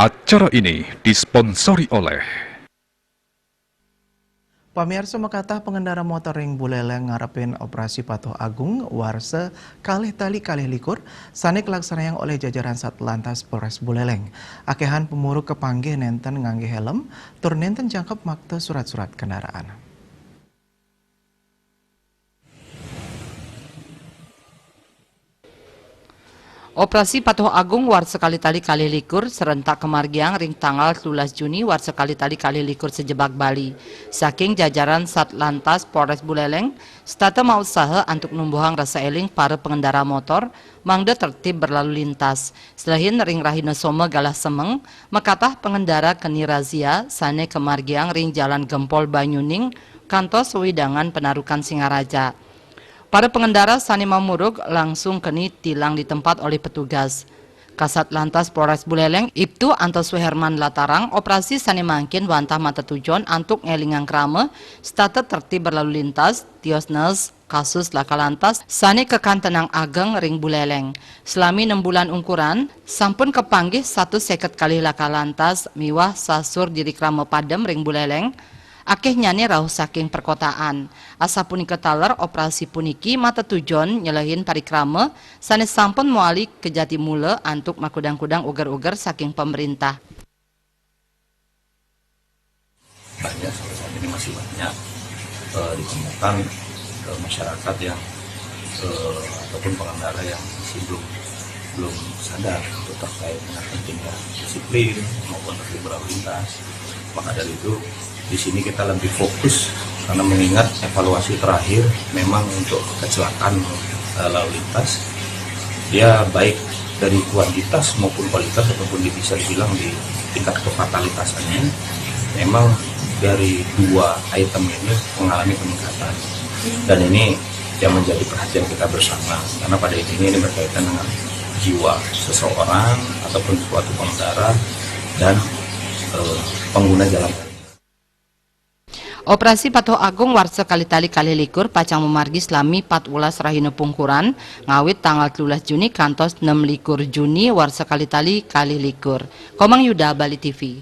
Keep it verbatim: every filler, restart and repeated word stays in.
Acara ini disponsori oleh Pamiarsa, makatah pengendara motor ring Buleleng ngarepin Operasi Patuh Agung warsa kalih tali kalih likur sane kalaksanayang olih jajaran Satlantas Polres Buleleng. Akehan pamurug kapanggih nenten ngangge helm tur nenten jangkep makta surat-surat kendaraan. Operasi Patuh Agung warsa kalih tali kalih likur serentak kamargiang ring tanggal telulas Juni warsa kalih tali kalih likur sajebag Bali. Saking jajaran Satlantas Polres Buleleng, setata mautsaha antuk numbuhang rasa eling para pengendara motor, mangda tertib berlalu lintas. Selehin ring rahina Soma galah semeng, makatah pengendara keni razia sane kamargiang ring Jalan Gempol Banyuning, kantos wewidangan Penarukan Singaraja. Para pengendara sane mamurug langsung keni tilang di tempat olih petugas. Kasat Lantas Polres Buleleng, Ibtu Anto Suherman latarang, operasi sane mangkin wantah matetujon antuk ngelingang krama, setata tertib berlalu lintas, tios nes kasus laka lantas sane kakantenang ageng ring Buleleng. Selami nem bulan ungkuran, sampun kapanggih satus seket kalih laka lantas miwah sasur diri krama padem ring Buleleng, akehnyane rauh saking perkotaan. Asapunika taler operasi puniki matetujon nyelehin parikrama sane sampun mawali kajati mula antuk makudang-kudang uger-uger saking pamrintah. Banyak, sampai saat ini masih banyak, eh, ditemukan, eh, masyarakat yang, eh, ataupun pengendara yang masih belum, belum sadar untuk terkait dengan pentingnya disiplin maupun tertib berlalu lintas. Maka dari itu, di sini kita lebih fokus karena mengingat evaluasi terakhir memang untuk kecelakaan, eh, lalu lintas, dia baik dari kuantitas maupun kualitas ataupun di, bisa dibilang di tingkat kefatalitasannya memang dari dua item ini mengalami peningkatan. Dan ini yang menjadi perhatian kita bersama, karena pada intinya ini berkaitan dengan jiwa seseorang ataupun suatu pengendara dan, eh, pengguna jalan. Operasi Patuh Agung warsa kalih tali kalih likur pacang mamargi selami patbelas rahina pungkuran, ngawit tanggal telulas Juni kantos nem likur Juni warsa kalih tali kalih likur. Komang Yuda, Bali T V.